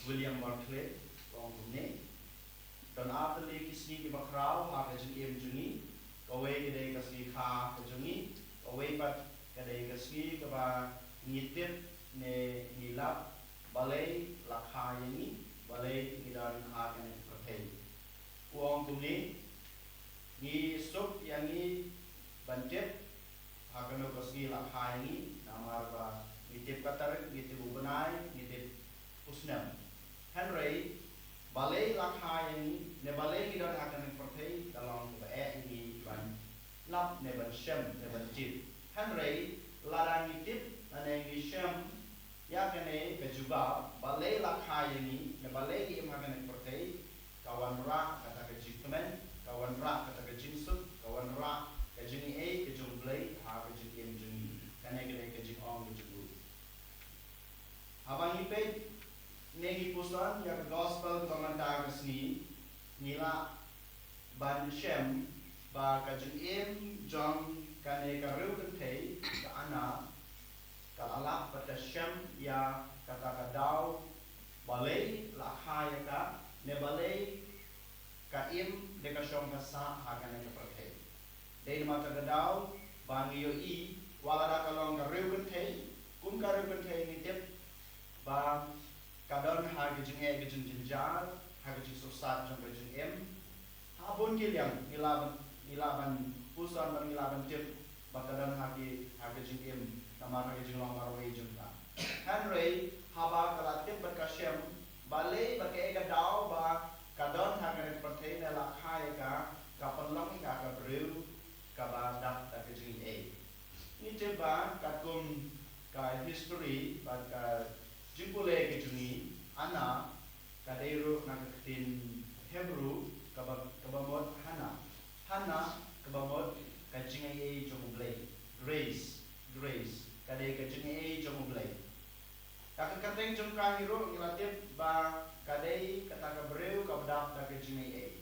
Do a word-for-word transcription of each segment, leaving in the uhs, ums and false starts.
William Barclay, u ong kumne. Don ar tylli ki sngi kiba khraw ha ka jingim jong ngi. Kawei ka dei ka sngi kha ka jong ngi. Kawei pat ka dei ka sngi kaba ngi tip ne ngi lap balei la kha ïa ngi, balei ngi don ha kane ka pyrthei. U ong kumne, ngi suk ïa ngi ban tip ha kano ka sngi la kha ïa ngi, namar ba ngi tip ka tarik, ngi tip u bnai, ngi tip u snem. Hynrei balei la kha ïa ngi, ne balei ngi don ha kane ka pyrthei, ka long kaba eh ïa ngi ban lap ne ban shem ne ban tip. Hynrei lada ngi tip ne ngi shem ïa kane ka jubab, balei la kha ïa ngi, ne balei ngi im ha kane ka pyrthei, ka wanrah kata ka jingkmen, ka wanrah kata ka jingsuk, ka wanrah ka jingaiei ka jong U Blei ha ka jingim jong ngi. Kane ka dei ka jingong ka jong u. Haba ngi peit ne ngi puson ïa ka gospel kaba mynta ka sngi, ngi lah ban shem ba ka jingim jong kane ka riewkynthei ka Anna ka la lap bad ka shem ïa kata ka daw, balei la kha ïa ka, ne balei ka im ne ka shong ka sah ha kane ka pyrthei. Dei namar kata ka daw ba ngi ïohi, wat lada ka long ka riewkynthei, kum ka riewkynthei ngi tip ba ka don ha ka jingeh ka jingjynjar, ha ka jingsuhsat jong ka jingim. Ha bun ki liang ngi lah ban, ngi lah ban puson bad ngi lah ban tip ba ka don ha ki, ha ka jingim namar ha ka jinglong marwei jong ka. Hynrei haba ka la tip bad ka shem balei bad kaei ka daw ba ka don ha kane ka pyrthei ne la kha ïa ka, ka pynlong ïa ka ka briew kaba dap da ka jingaiei. Ngi tip ba katkum ka history bad ka jingpule ka jong ngi, Anna ka dei ruh na ka ktien Hebrew kaba, kaba mut Hana. Hana kaba mut ka jingaiei jong U Blei. Grace, grace, ka dei ka jingaiei jong U Blei. Da ka kyrteng jong ka hi ruh ngi la tip ba ka dei kata ka briew kaba dap da ka jingaiei.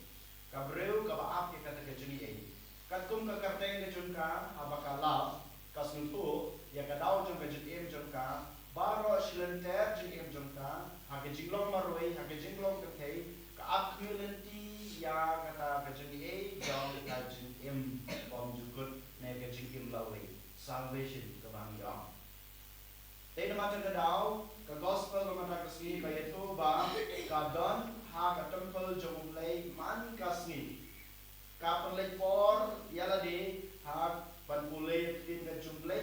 Ka briew kaba ap ïa kata ka jingaiei. Katkum ka kyrteng ka jong ka, haba ka lap, ka sngewthuh ïa ka daw jong ka jingim jong ka, baroh shi lynter jingim jong ka, ha ka jinglong marwei, ha ka jinglong kynthei, ka ap khmih lynti ïa kata ka jingaiei jong ka jingim bymjukut ne ka jingim lawei. Salvation kaba ngi ong. Te namar kata ka daw, ka gospel ba mynta ka sngi ka ïathuh ba ka don ha ka templ jong U Blei man ka sngi. Ka pynleit por ïa lade ha ban pule ïa ka ktien ka jong U Blei.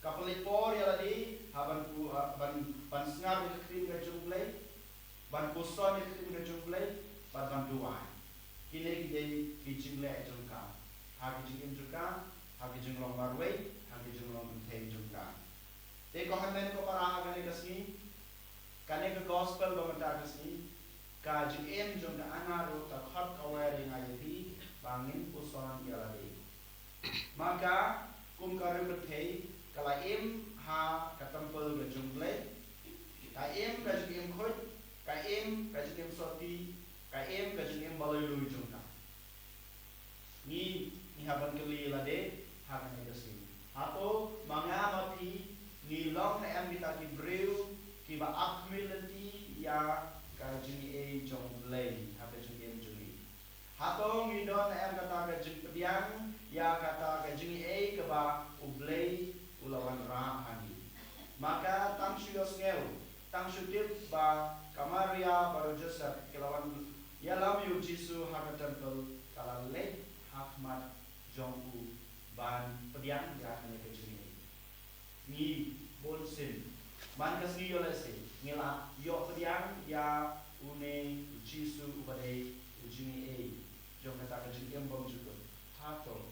Ka pynleit por ïa lade ha ban pu-, ha ban, ban sngap ïa ka ktien ka jong U Blei. Ban puson ïa ka ktien ka jong U Blei bad ban duwai. Kine ki dei ki jingleh jong ka ha ki jingim jong ka, ha ki jinglong marwei, ha ki jinglong kynthei jong ka. Te ko hynmen ko para, ha kane ka sngi, kane ka gospel ba mynta ka sngi, ka jingim jong ka Anna ruh ka khot ka wer ïa nga ïa phi ba ngin puson ïa lade. Ma ka, kum ka riewkynthei, ka la im ha ka templ ka jong U Blei, ka im ka jingim khuid, ka im ka jingim sotti, ka im ka jingim ba lui lui jong ka. Ngi, ngi hap ban kylli lade ha kane ka sngi, hato ma nga ma phi ngi long ne em kita ki briew kiba ap khmih lynti ïa ka jingaiei jong U Blei ha ka jingim jong ngi? Hato ngi don ne em kata ka jingpdiang ïa kata ka jingaiei kaba U Blei u la wanrah ha ngi? Ma ka, tang shu ïohsngew, tang shu tip ba ka Maria bad u Joseph ki la wan ïalam ïa u Jisu ha ka templ, ka la leit ha khmat jong u ban pdiang ïa kane ka jingaiei. Ngi bun sien man ka sngi ïoh lehse ngi la ïoh pdiang ïa une u Jisu uba dei u jingaiei jong kata ka jingim bymjukut. Hato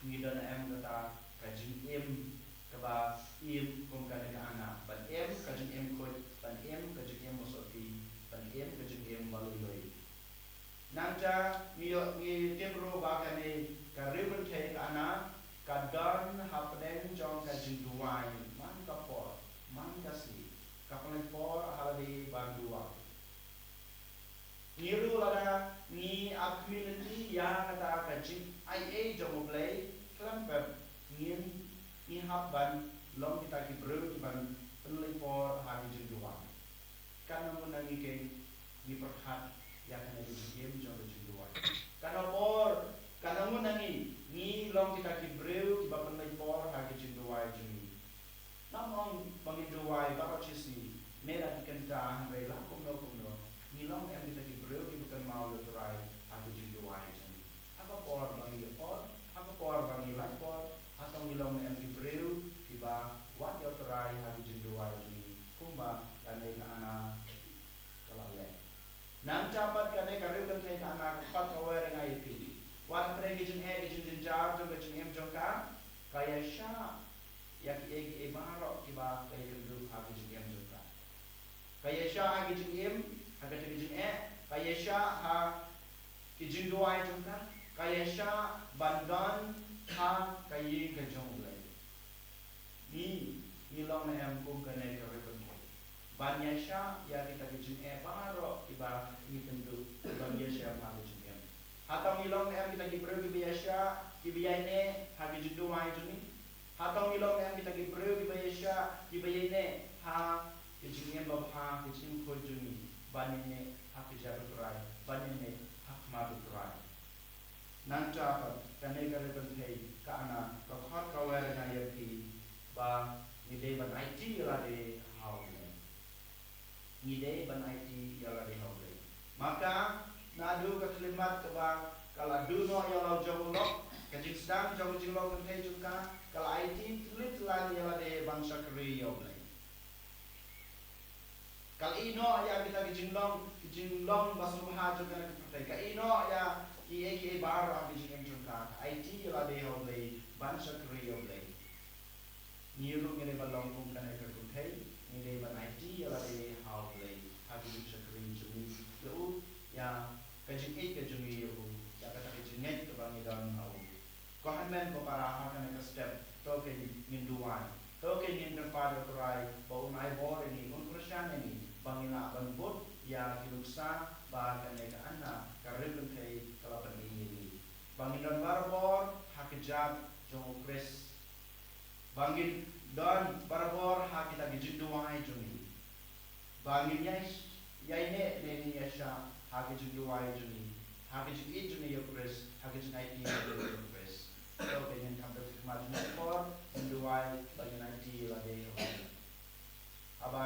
ngi don ne em kata ka jingim kaba im kum kane ka Anna, ban im ka jingim khuid, ban im ka jingim ba sotti, ban im ka jingim ba lui lui? Nangta ngi ïoh, ngi tip ruh ba kane ka riewkynthei ka Anna ka don hapdeng jong ka jingduwai man ka por, man ka sngi, ka pynleit por ha lade ban duwai. Ngi ruh lada ngi ap khmih lynti ïa kata ka jingaiei jong U Blei, khlem pep ngin, ngi hap ban long kita ki briew kiban pynleit por ha ki jingduwai. Ngi keiñ ngi pyrkhat ïa kane ka jingim jong ka jingduwai. Katno por, katno ngut na ngi ngi long kita ki briew kiba pynleit por ha ka jingduwai jong ngi? Ngam ong ba ngin duwai baroh shi sngi ne la ki kynta, hynrei la kumno kumno, ngi long em kita ki briew kiba kynmaw ïa U Trai ha ka jingduwai jong ngi? Ha ka por ba ngi ïa por, ha ka por ba ngi lait por, hato ngi long em ki briew kiba wad ïa U Trai ha ka jingduwai jong ngi kumba kane ka Anna ka la leh? Nangta pat kane ka riewkynthei ka Anna ka khot kawei rnga ïa phi. Wat hapdeng ki jingeh ki jingjynjar jong ka jingim jong ka, ka ïaishah ïa kiei kiei baroh kiba ka ïakynduh ha ka jingim jong ka. Ka ïaishah ha ki jingim, ha kata ki jingeh, ka ïaishah ha ki jingduwai jong ka, ka ïaishah ban don ha ka ïing ka jong U Blei. Ngi, ngi long ne em kum kane ka riewkynthei ban ïaishah ïa kita ki jingeh baroh kiba ngi kynduh, kiba ngi ïashem ha ka jingim? Hato ngi long ne em kita ki briew kiba ïaishah, kiba ïaineh ha ki jingduwai jong ngi? Hato ngi long ne em kita ki briew kiba ïaishah, kiba ïaineh ha ki jingim babha, ki jingim khuid jong ngi, ban ïaineh ha ka jingduwai, ban ïaineh ha khmat U Trai? Nangta pat kane ka riewkynthei ka Anna ka khot kawei rnga ïa phi ba ngi dei ban aiti ïa lade ha U Blei. Ngi dei ban aiti ïa lade ha U Blei. Ma ka, naduh ka khyllipmat kaba ka la duh noh ïa la u jong u lok, ka jingsdang jong ka jinglong kynthei jong ka ka la aiti tylli tyllan ïa lade ban shakri ïa U Blei. Ka la ïeh noh ïa kita ki jinglong, ki jinglong ba sngewbha jong kane ka pyrthei. Ka ïeh noh ïa kiei kiei baroh ha ka jingim jong ka. Ka aiti ïa lade ha U Blei ban shakri ïa U Blei. Ngi ruh ngi dei ban long kum kane ka kynthei, ngi dei ban aiti ïa lade ha U Blei ha ka jingshakri jong ngi ïa u, ïa ka jingïeit ka jong ngi ïa u, ïa kata ka jingngeit kaba ngi don ha u. Ko hynmen ko para, ha kane ka step to keiñ ngin duwai, to keiñ ngin kyrpad ïa U Trai ba un ai bor ïa ngi, un kyrshan ïa ngi ba ngin lah ban bud ïa ki nuksa ba kane ka Anna ka riewkynthei ka la pyni ïa ngi, ba ngin don barabor ha kjat jong U Khrist, ba ngin don barabor ha kita ki jingduwai jong ngi, ba ngin ïai, ïaineh ne ngin ïaishah ha ki jingduwai jong ngi, ha ki jingïeit jong ngi ïa U Khrist, ha ki jingaiti jong ngi ïa U Khrist. To keiñ ngin kham peit khmat jong ngi, por ngin duwai ba ngin aiti ïa lade ha U Blei. Haba